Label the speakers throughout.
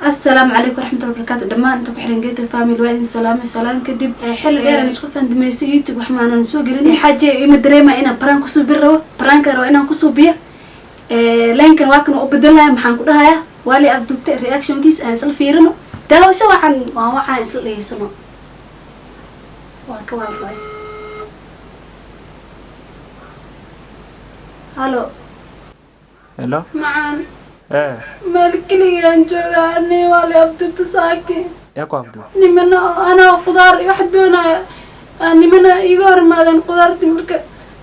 Speaker 1: Asalaamu calaykum waraxmatullahi wabarakaatu. Dhammaan inta ku xiran Geeta Family waa idin salaamay. Salaan kadib, xilli dheer aan isku kandimaysay YouTube wax maanan soo gelin. Xaaje ima dareema inaan prank kusoo bir rabo, prank rabo inaan kusoo biyo leenkan waa kan u bedelaya. Maxaan ku dhahayaa? Waa li abdubtay, reactionkiis aan isla fiirino. Daawasho waxaan waa waxaan isla dhegeysano. Waa ka waalay. Halo.
Speaker 2: Hello.
Speaker 1: Macaan.
Speaker 2: Eh.
Speaker 1: Meel keligaan joogaa ani, waa li afduubta saaki.
Speaker 2: Yaa ku afduub?
Speaker 1: Nimana anaa qudaar iyo wax doonaya, nimana iiga hor imaadeen qudaartii.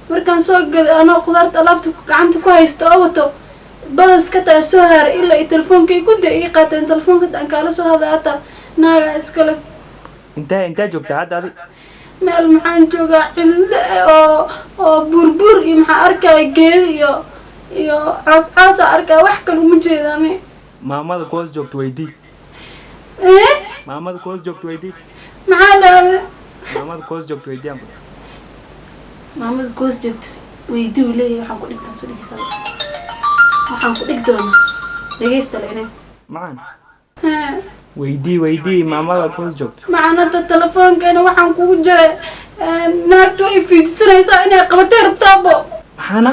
Speaker 1: Markaan soo gaday, anoo qudaarta alaabta gacanta ku haysto oo wato balas ka taa soo haaray, ilaa iyo telefoonka gudda ii qaateen. Telefoonka aan kaala soo hadlay hataa naagaa iskale.
Speaker 2: Intee joogtaa hadda adi?
Speaker 1: Meel maxaan joogaa cildo oo buurbuur iyo maxaa arkaya, geedo iyo coos coosa arkaya, wax kale uma jeedani.
Speaker 2: Maamada ku hoos joogto weydii.
Speaker 1: Eh.
Speaker 2: Maamada ku hoos joogto weydii.
Speaker 1: Maxaa dhahday?
Speaker 2: Maamada ku hoos joogto weydii aan ku.
Speaker 1: Maamada goos joogta weydii uu leeyahay. Waxaan ku dhig doona soo dhegeysta, waxaan ku dhig doona dhegeysta le inay
Speaker 2: Macaan. Weydii maamada ku hoos joogto.
Speaker 1: Macaan, hadda telefoonkeena waxaan kugu jiray naagtu way fiijisanaysaa, inay qabatay rabtaabo.
Speaker 2: Maxaana?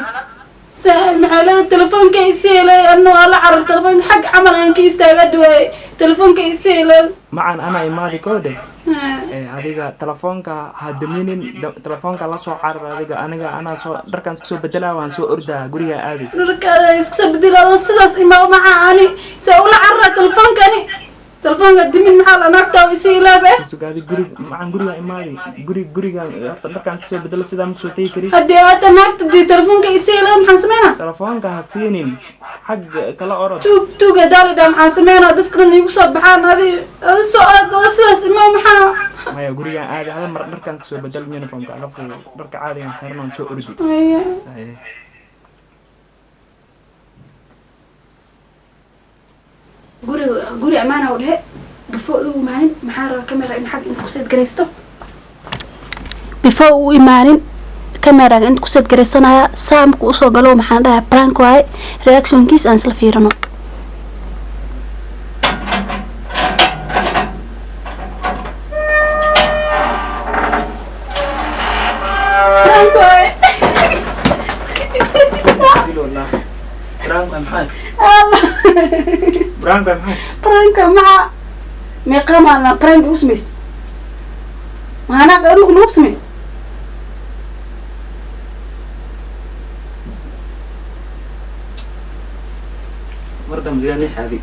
Speaker 1: Se maxay leedahay? Telefoonka isii leeyahay, anna waa la carar. Telefoonka xag camal aan ka istaaga waayey, telefoonka isii leedahay.
Speaker 2: Macaan, anaa imaadi koo dheh. Ee adiga telefoonka ha daminin, telefoonka la soo carar adiga. Aniga anaa soo dharkaan iska soo bedelaa, waan soo ordaa, guriga aadi.
Speaker 1: Dharkaada isku soo bedelaado, sidaas imaa maxaa ani se ula cararaa telefoonkani? Telefoonka dimin maxaa la naagtaa isii ilaaba.
Speaker 2: Sugaadi guri macaan, guriga imaadi, guriga horta dharkaan iska soo bedelo, sidaa ma kusoo tegi kari.
Speaker 1: Haddii aata naagta dii telefoonka isii ilaaba, maxaan sameynaa?
Speaker 2: Telefoonka ha siinin, xag kala orod.
Speaker 1: Tuug tuuga daalidha, maxaan sameynaa? Dadka dhan iigu soo baxaan. Adi soo aad adi sidaas imaa maxaa?
Speaker 2: Maya, gurigaan aadi, hal mar dharkaan iska soo bedel, uniformka alafu dharka caadigan xiran oon soo ordi.
Speaker 1: Haye.
Speaker 2: Haye.
Speaker 1: Guri ammaana u dhehe. Before u imaanin maxaa rabaa camera in xag inta ku set garaysto. Before u imaanin cameraga inta ku set garaysanaya. Saa markuu usoo galo maxaan dhahaa? Prank waaye, reactionkiis aan isla fiirino. Prank waaye.
Speaker 2: Dilo wallah. Prank waa maxay? Prank waa maxay?
Speaker 1: Pranka maxaa? Meeqa maalina prank ugu samays? Maanaa anugu lagu samey.
Speaker 2: Mar dambe yaa nixaadi.